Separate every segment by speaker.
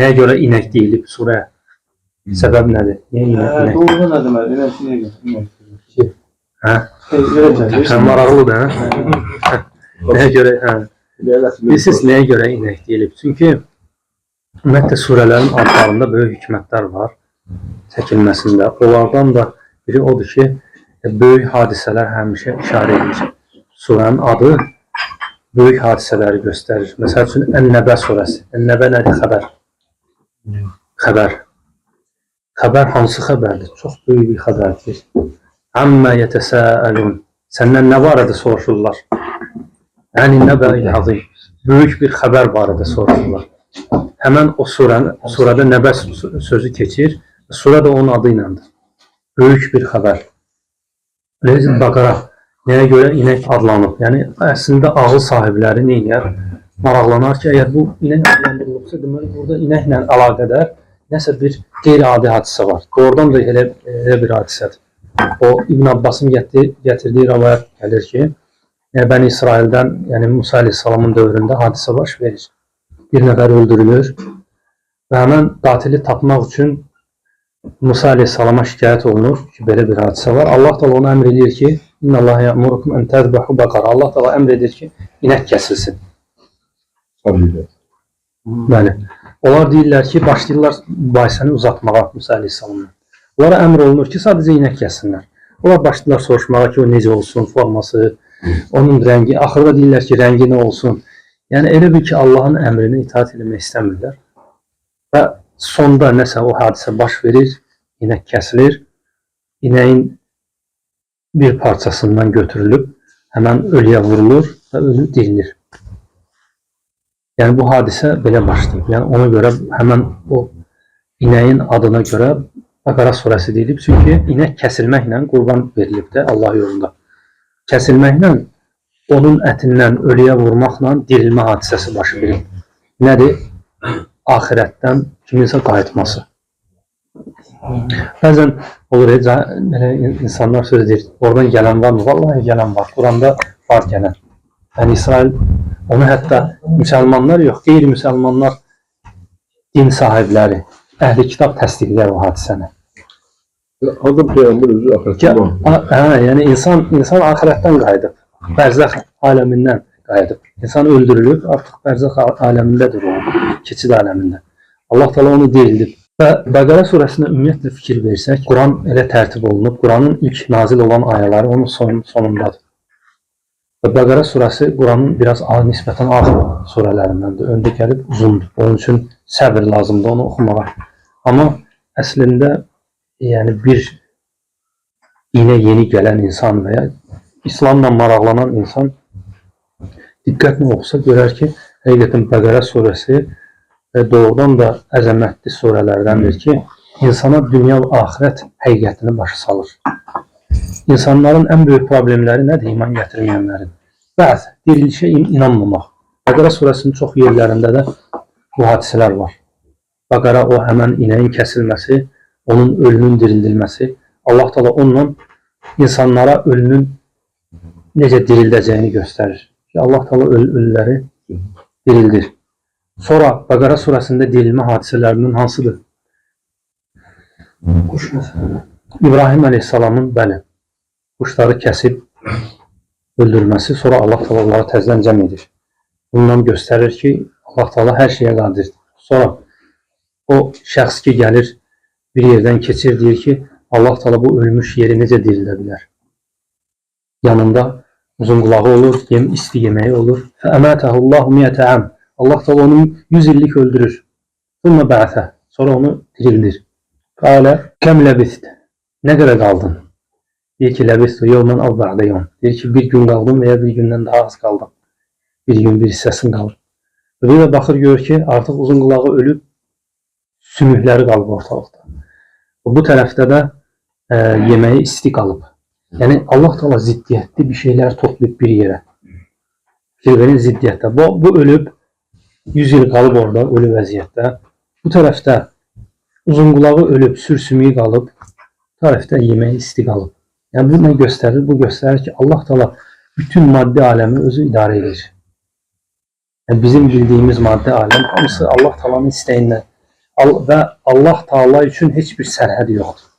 Speaker 1: Nəyə görə inək deyilib surəyə? Səbəb nədir? Niyə inək?
Speaker 2: Hə,
Speaker 1: İnək?
Speaker 2: doğrudan nə demək? İnək niyə görə? İnək.
Speaker 1: Hə?
Speaker 2: Verəcək.
Speaker 1: Hə, maraqlıdır, hə? Nəyə görə? Hə. Bilirsiniz nəyə görə inək deyilib? Çünki ümumiyyətlə surələrin adlarında böyük hikmətlər var çəkilməsində. Onlardan da biri odur ki, böyük hadisələr həmişə işarə edir. Surənin adı böyük hadisələri göstərir. Məsəl üçün Ən-Nəbə surəsi. Ən-Nəbə nədir? Xəbər. Xəbər. Xəbər hansı xəbərdir? Çox böyük bir xəbərdir. Əmmə yetəsəəlun. Səndən nə barədə soruşurlar? Yəni nəbəil azim. Böyük bir xəbər barədə soruşurlar. Həmən o surənin, surədə nəbə sözü keçir. Surə də onun adı iləndir. Böyük bir xəbər. Bilirsiniz, Baqara nəyə görə inək adlanıb? Yəni əslində ağıl sahibləri nə edir? Maraqlanar ki, əgər bu inək adlandırılıbsa, deməli burada inəklə əlaqədar nəsə bir qeyri-adi hadisə var. Doğrudan da elə bir hadisədir. O İbn Abbasın gətirdiyi rəvayət gəlir ki, Bəni İsraildən, yəni Musa əleyhissalamın dövründə hadisə baş verir. Bir nəfər öldürülür və həmən qatili tapmaq üçün Musa əleyhissalama şikayət olunur ki, belə bir hadisə var. Allah Taala ona əmr edir ki, İnnallaha ya'murukum en tezbahu baqara. Allah Taala əmr edir ki, inək kəsilsin. Bəli. Onlar deyirlər ki, başlayırlar mübahisəni uzatmağa Musa əleyhissalamla. Onlara əmr olunur ki, sadəcə inək kəssinlər. Onlar başlayırlar soruşmağa ki, o necə olsun, forması, onun rəngi. Axırda deyirlər ki, rəngi nə olsun. Yəni elə bil ki, Allahın əmrinə itaat eləmək istəmirlər. Və sonda nəsə o hadisə baş verir, inək kəsilir. İnəyin bir parçasından götürülüb həmən ölüyə vurulur və ölü dirilir. Yəni bu hadisə belə başlayıb. Yəni ona görə həmən o inəyin adına görə Bəqara surəsi deyilib. Çünki inək kəsilməklə qurban verilib də Allah yolunda. Kəsilməklə onun ətindən ölüyə vurmaqla dirilmə hadisəsi baş verib. Nədir? Axirətdən kiminsə qayıtması. Bəzən olur, belə insanlar söz deyir, oradan gələn varmı? Vallahi gələn var. Quranda var gələn. Yəni İsrail onu hətta müsəlmanlar yox, qeyri-müsəlmanlar din sahibləri, əhli kitab təsdiqlər o hadisəni.
Speaker 3: Adam Peyğəmbər özü
Speaker 1: Ki,
Speaker 3: axirətdə var.
Speaker 1: hə, yəni insan axirətdən qayıdıb, bərzəx aləmindən qayıdıb. İnsan öldürülüb, artıq bərzəx aləmindədir o, keçid aləmində. Allah Teala onu dirildib. Və Bəqərə surəsinə ümumiyyətlə fikir versək, Quran elə tərtib olunub. Quranın ilk nazil olan ayələri onun sonundadır. Və Bəqərə surəsi Quranın biraz nisbətən ağır surələrindəndir. Öndə gəlib uzundur. Onun üçün səbir lazımdır onu oxumağa. Amma əslində yəni bir dinə yeni gələn insan və ya İslamla maraqlanan insan diqqətlə oxusa görər ki, həqiqətən Bəqərə surəsi doğrudan da əzəmətli surələrdəndir ki, insana dünya və axirət həqiqətini başa salır. İnsanların ən böyük problemləri nədir? İman gətirməyənlərin. Bəz, dirilişə inanmamaq. Bəqərə surəsinin çox yerlərində də bu hadisələr var. Bəqərə o həmən inəyin kəsilməsi, onun ölünün dirildilməsi, Allah Teala onunla insanlara ölünün necə dirildəcəyini göstərir. Ki, Allah Teala ölüləri dirildir. Sonra Bəqərə surəsində dirilmə hadisələrinin hansıdır?
Speaker 2: Quş məsələ.
Speaker 1: İbrahim əleyhissalamın bəli, quşları kəsib öldürməsi, sonra Allah Teala onları təzədən cəm edir. Bundan göstərir ki, Allah Teala hər şeyə qadirdir. Sonra o şəxs ki gəlir bir yerdən keçir, deyir ki, Allah Teala bu ölmüş yeri necə dirildə bilər? Yanında uzun qulağı olur, isti yeməyi olur. Fəəmətəhullahu miyyətə əm. Allah Teala onu 100 illik öldürür. Thumma ba'sə. Sonra onu dirildir. Qalə kəm ləbist. Nə qədər qaldın? Deyir ki, ləbistu yevmən av ba'də yevm. Deyir ki, bir gün qaldım və ya bir gündən daha az qaldım. Bir gün bir hissəsini qaldım. Və bir də baxır görür ki, artıq uzun qulağı ölüb, sümükləri qalıb ortalıqda. Bu tərəfdə də yeməyi isti qalıb. Yəni Allah Teala ziddiyyətli bir şeylər toplayıb bir yerə. Fikir verin ziddiyyətdə. Bu ölüb 100 il qalıb orada ölü vəziyyətdə. Bu tərəfdə uzun qulağı ölüb, sürsümüyü qalıb. Bu tərəfdə yeməyi isti qalıb. Yəni bu nə göstərir? Bu göstərir ki, Allah Teala bütün maddi aləmi özü idarə edir. Yəni bizim bildiyimiz maddi aləm hamısı Allah Taala'nın istəyindən Və Allah Taala üçün heç bir sərhəd yoxdur.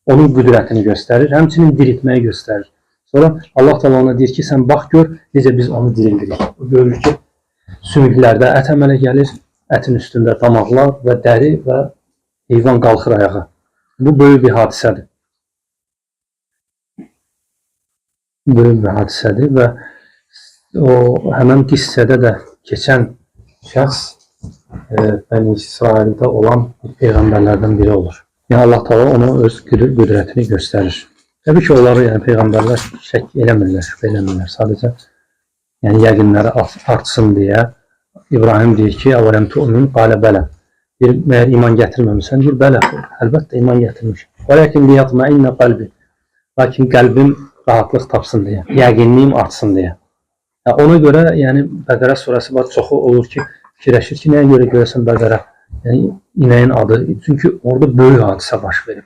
Speaker 1: Onun qüdrətini göstərir, həmçinin diriltməyi göstərir. Sonra Allah Taala ona deyir ki, sən bax gör necə biz onu dirildirik. O görür ki, sümüklərdə ət əmələ gəlir, ətin üstündə damaqlar və dəri və heyvan qalxır ayağa. Bu böyük bir hadisədir. Böyük bir hadisədir və o həmən qissədə də keçən şəxs Bəni İsraildə olan peyğəmbərlərdən biri olur. Yəni Allah Taala ona öz qüdrətini göstərir. Təbii ki, onları yəni peyğəmbərlər şək eləmirlər, şübhə eləmirlər. Sadəcə yəni yəqinləri artsın deyə İbrahim deyir ki, "Əvələm tu'min?" Qalə bələ. Deyir, məyər iman gətirməmisən? Deyir, bələ. Əlbəttə iman gətirmişəm. Vəlakin liyatmainne qalbi. Lakin qəlbim rahatlıq tapsın deyə, yəqinliyim artsın deyə. Yəni, ona görə yəni Bəqərə surəsi var, çoxu olur ki, fikirləşir ki, nəyə görə görəsən Bəqərə? Yəni inəyin adı. Çünki orada böyük hadisə baş verib.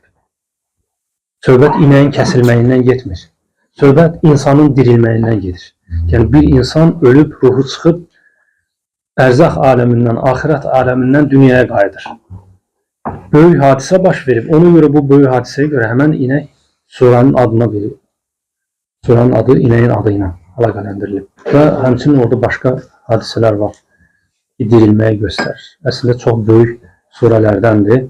Speaker 1: Söhbət inəyin kəsilməyindən getmir. Söhbət insanın dirilməyindən gedir. Yəni bir insan ölüb, ruhu çıxıb ərzaq aləmindən, axirət aləmindən dünyaya qayıdır. Böyük hadisə baş verib. Ona görə bu böyük hadisəyə görə həmən inək suranın adına verilib. Suranın adı inəyin adı ilə əlaqələndirilib. Və həmçinin orada başqa hadisələr var ki, dirilməyi göstərir. Əslində çox böyük surələrdəndir.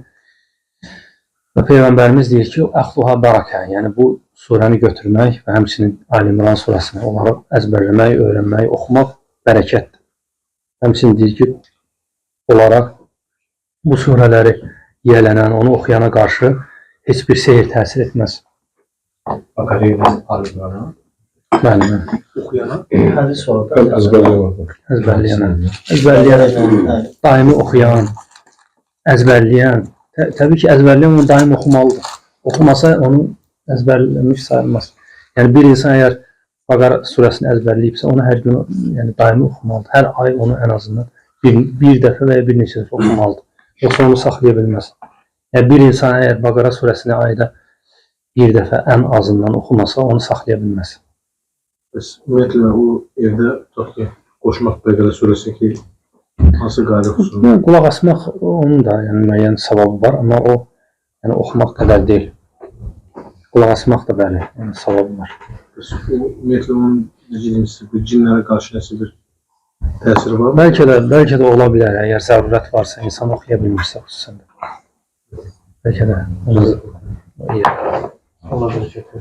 Speaker 1: Və Peyğəmbərimiz deyir ki, əxluha barakə, yəni bu surəni götürmək və həmçinin Ali İmran surəsini onları əzbərləmək, öyrənmək, oxumaq bərəkətdir. Həmçinin deyir ki, olaraq bu surələri yiyələnən, onu oxuyana qarşı heç bir sehir təsir etməz.
Speaker 2: Bakara'yı Ali.
Speaker 1: Bəli, bəli.
Speaker 2: Oxuyana.
Speaker 4: Hədis orada.
Speaker 3: Əzbərləyən.
Speaker 1: Əzbərləyənə. Əzbərləyənə, daimi oxuyan, əzbərləyən. Təbii ki, əzbərləyən onu daim oxumalıdır. Oxumasa onu əzbərləmiş sayılmaz. Yəni bir insan əgər Bəqara surəsini əzbərləyibsə, onu hər gün, yəni daimi oxumalıdır. Hər ay onu ən azından bir dəfə və ya bir neçə dəfə oxumalıdır. Yoxsa onu saxlaya bilməz. Yəni bir insan əgər Bəqara surəsini ayda bir dəfə ən azından oxumasa, onu saxlaya bilməz.
Speaker 2: Bəs ümumiyyətlə o evdə tutaq ki, qoşmaq Bəqərə surəsi ki, hansı qayda xüsusi?
Speaker 1: Yəni, qulaq asmaq onun da yəni müəyyən savabı var, amma o yəni oxumaq qədər deyil. Qulaq asmaq da bəli, yəni savabı var.
Speaker 2: Bəs o ümumiyyətlə onun necə deyim sizə, bu cinlərə qarşı nəsə bir təsiri var mı?
Speaker 1: Bəlkə də ola bilər, əgər zərurət varsa, insan oxuya bilmirsə xüsusən də. Bəlkə də ona.
Speaker 2: Allah bərəkət versin.